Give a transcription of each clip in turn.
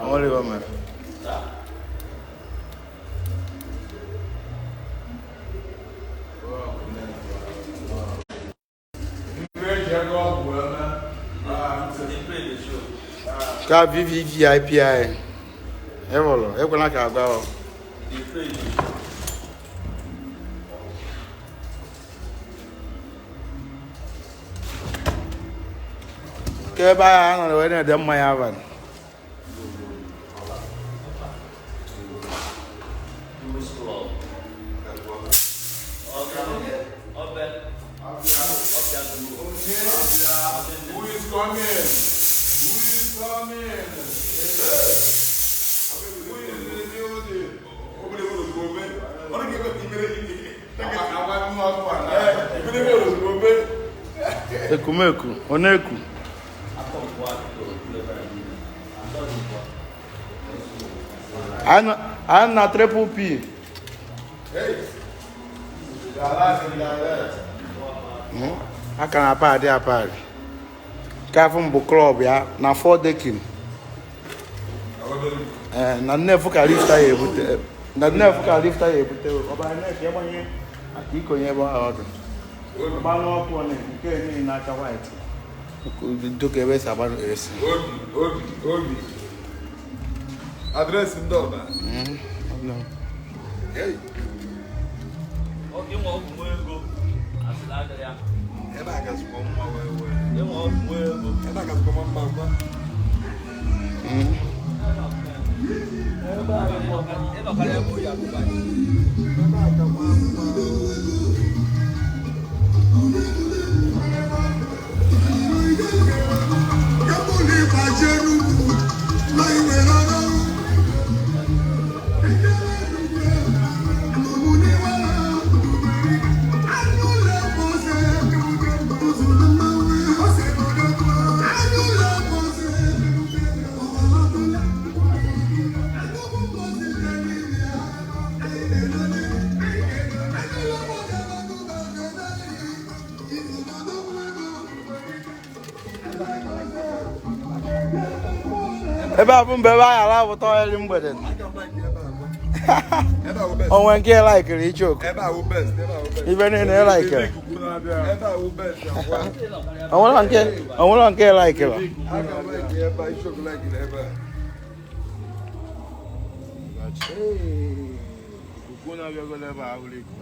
Onwere ibe o mere. Ka VVVIP anyị ewụlụ ekwela ka agwa ọ. Ka ebe ahụ a nọrọ wee na-ede mmanya abalị. Who is coming? Who is coming? Who is in the building? Ekumeku, ọ na-eku. Anyị na triple P. Aka na paadị apaadị. Nke afọ mbụ club ya na four decking. Ee, na nnefu ka lifta ya ebute. Na nnefu ka lifta ya ebute. Ọbara na-eke gbanye aka ikonye ebe ahụ ọdụ. Gbanụ ọkụ ọ na nke niile na-acha white. Dịka ebe esi agbanụ AC. Obi, obi, obi. Address ndị ọba. Hey. Ebe a gazikwa mma wee wee. Ebe a gazikwa mma gwa. Ebe a gakwa mma. Ebe a bụ mgbe ebe anyị ala bụ tọgheri mgbede. Onwe nke laikiri ichoku. Ebe a wụ best, ebe a wụ best. Ibe niile ị laikiri. Ebe a wụ best akwa. Onwere nke ị laikiri. Aga m like ebe a, ichoku like ebe a.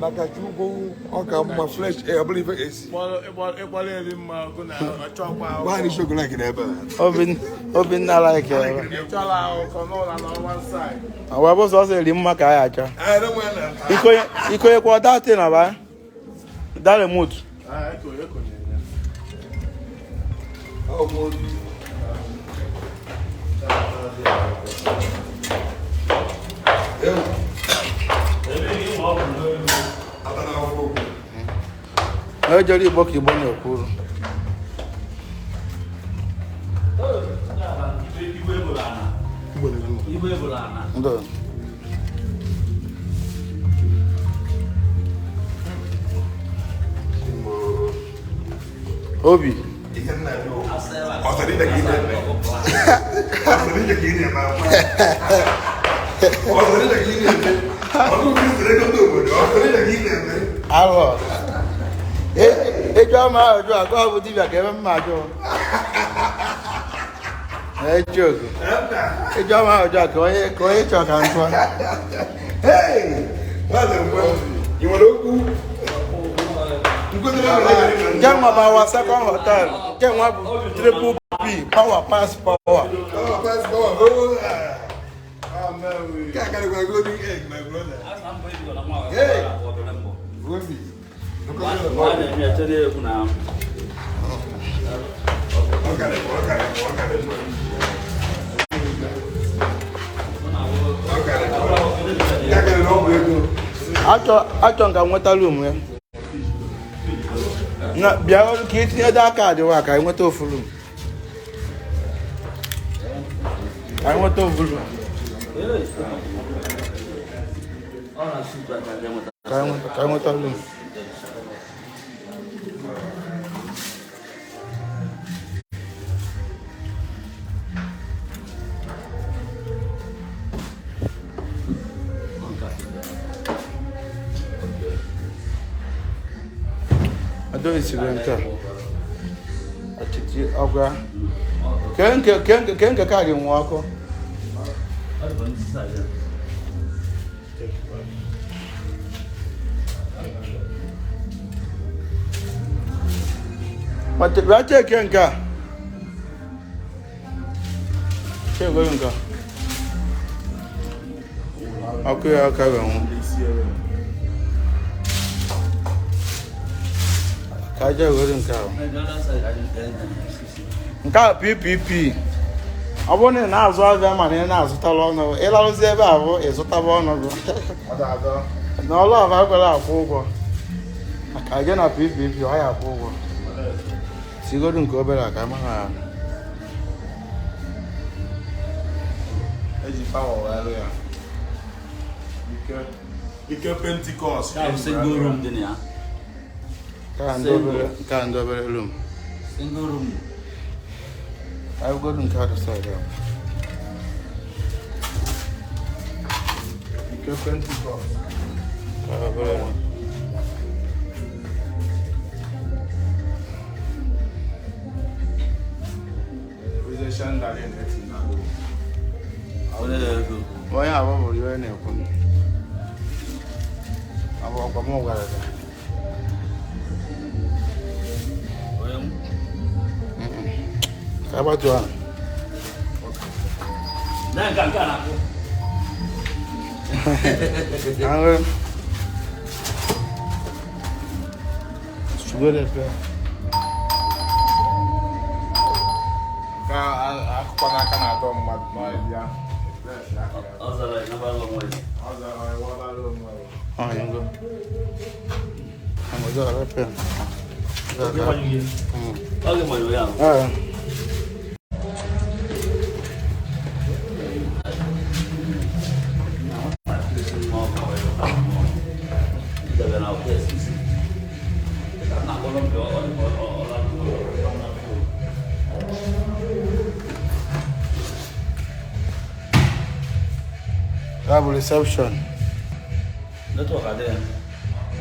Maka Chukwu ọ ka mma fresh air ọ bụrụ ife AC. Gwa anyị ichoku like ebe a. Obinna laikiri ebe. Ọ wee bụ sọsọ eri mma ka anyị achọ. I don't want that. Ikonyekwa datin na ba? Da remote. Ọ bụ obi. Ewu. Atara akwụkwọ okwu. Na ejere Igbo ka Igbo na-ekwuru. Ndo. Obi. Ihe nna ya o. Ọ sọrọ ije ka ị na-eme. Ọ sọrọ ije ka ị na-eme akwa. Ọ sọrọ ije ka ị na-eme. Ọ bụrụ na ị sịrị ego ndị obodo, ọ sọrọ ije ka ị na-eme. Alọ. Eju ama ajụ agụ abụ dibịa ka ebe mma ajụ. Eju ogu. Eju ama ajụ a ka onye chọọ ka ntụọ. Hey! Maazị Mgbe, ị nwere okwu? Nke nwa bụ our second hotel. Nke nwa bụ triple P, power pass power. Power pass power. Oh, ah. Nke a karịkwara golden egg, my brother. Hey! Obi. Ọ karịkwa, ọ karịkwa, ọ karịkwa. Ọ karịkwa. Nke a karịrị ọgwụ ego. Achọ nka nweta room ya. Na bịa ọrụ ka itinye da kaadị wa ka anyị nweta ofu room. Ka anyị nweta ofu room. Ka anyị nweta room. Adaoisi bụ nke a. Ọchịchị ọgwa. Ke nke ka gị nwụọ ọkụ. Bịa cheke nke a. Chekwe nke a. Ọkụ ya aka wee nwụ. Ka aja were nke ahụ. Nke a PPP. Ọ bụrụ na ị na-azụ ahịa mana ị na-azụtara ọnụ, ịlarụzi ebe a bụ ịzụtaba ọnụ gị. Na ọlụ ahụ akwere akwụ ụgwọ. Maka aje na PPP ọ ya akwụ ụgwọ. Sigodu nke obere a ka ama na Eji power wee rụ ya. Ike Pentikọst. Single room dị na ya. Nke a ndị obere room. Single room. I've got nke other side ahụ. Ike Pentikọst. Nke a obere room. Onye abụ bụrụ ihe na-ekwu. Abụ ọkwa m gwara gị. Ka agbatu ahụ. Ahụ. Sugar ebe. Ka akụkọ n'aka na-atọ mmadụ n'ọbịa. That reception.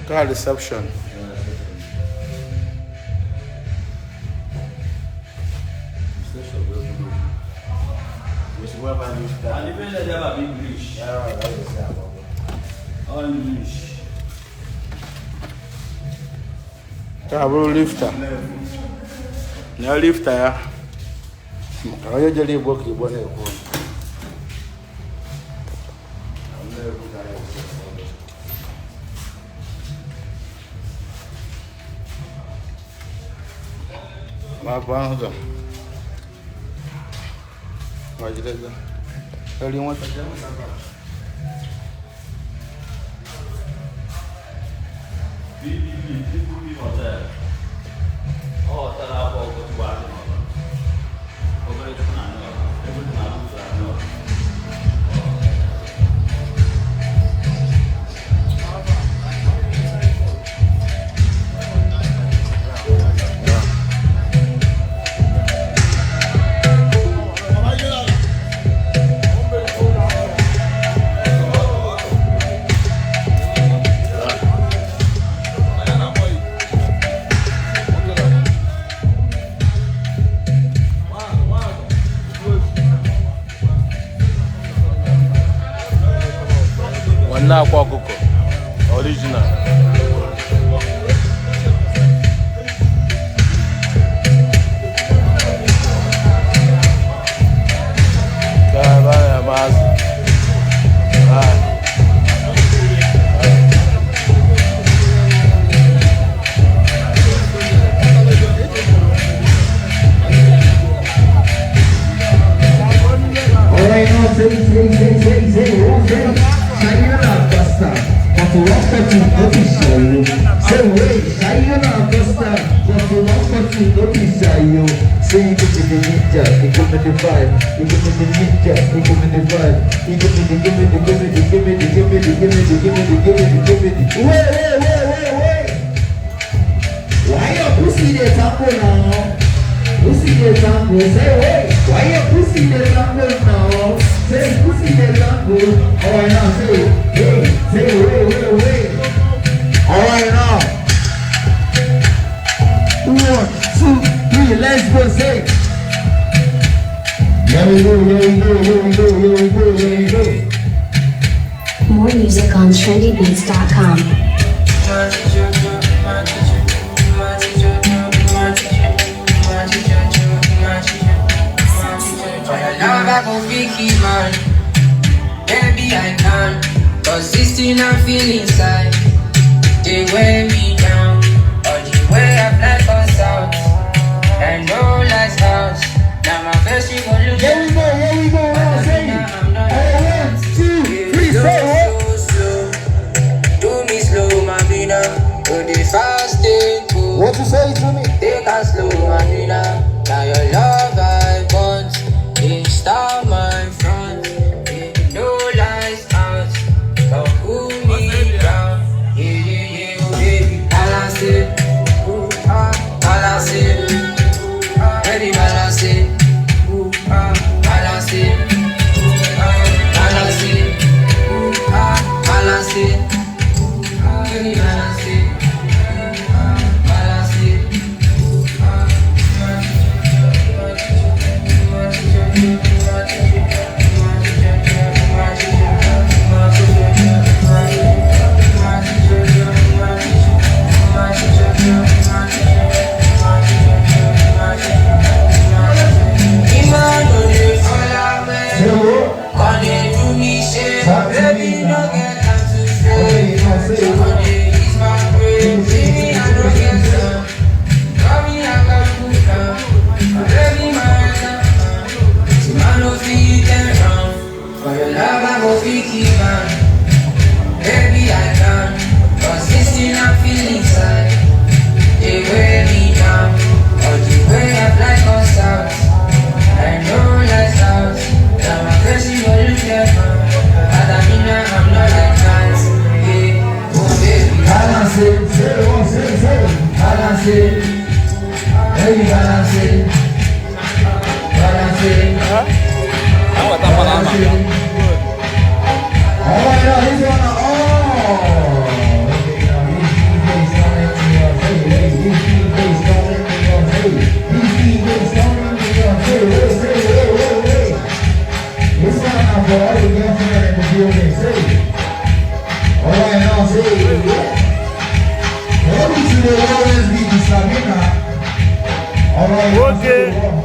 That reception. English. All English. Ka bụrụ lifta. Na lifta ya. Maka onye jere Igbo ka Igbo na-ekwu. Ma bụ ahụ ụzọ. Ma jide gị. Eri nwata jee nwata bara. BBB hotel. Ọ hotel abụọ ụkọchukwu adị n'ọba. Obere chukwu na anị ọba. Ebe dị na ụzọ anị ọba. Nwanne akwa ọkụkọ original. Ka ebe a na-eme azụ. Ah. All right, now say, say, say, say, say, say, Sayona Costa, but one for two, no be shy. Say, wait, Sayona Costa, but one for two, no be shy. Say, you give me the ninja, you give me the vibe, you give me the ninja, you give me the vibe, you give me the, give me the, give me the, give me the, give me the, give me the, give me the, give me the, give me the. Wait, wait, wait, wait, wait. Why your pussy dey tango now? Pussy dey tango. Say wait, why your pussy dey tango now? Say pussy dey tango. All right now, say hey, say wait, wait, wait. All right now. Here we go, here we go, here we go, here we go, here we go. More music on trendybeats.com. For your love, I go freaky man. Baby, I can. 'Cause this thing I feel inside, they weigh me down. All the way I fly for south, and no lights house. Now my face you gon' look. Here we go, here we go. One, say. Hey, 1, 2, 3, 4. Slow, slow. Do me slow, my Bina. Go the fast, take go. What you say to me? Take her slow, my Bina. Now your love I want. Start my front. Yeah, no lies out. Come cool me down. Yeah, yeah, yeah, oh baby. Balance it. Ooh, ah, balance it. Ooh, ah, baby, balance it. Ooh, ah, balance it. Ooh, ah, balance it. Ooh, ah, balance it. Ooh, ah, baby, balance it. Ooh, ah, balance it. Ooh, ah. Say what? Okay, now say what? For your love, I go freaky man. Baby, I can. 'Cause this thing I feel inside, they weigh me down. All the way I fly for south, I know lights out. Now my face you gon' look at man. But I mean, I'm not like that. Yeah, oh baby. Balance it. Say what? Say, say. Balance it. Hey, balance it. Balance it. Balance it. All right, now he's gonna. Oh, okay, now this DJ's coming to your face. This DJ's coming to your face. This DJ's coming to your face. Hey, hey, hey, hey, hey. This one now for all the girlfriend in the building. Say. All right, now say yeah. Every today always be the Sabina. All right, now say Okay. what?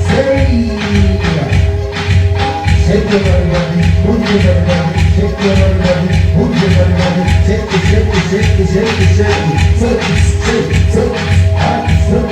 Say. Shake your body, body, move your body, body, shake your body, body, move your body, body, shake it, shake it, shake it, shake it, shake it, shake it, shake it, shake it, shake it.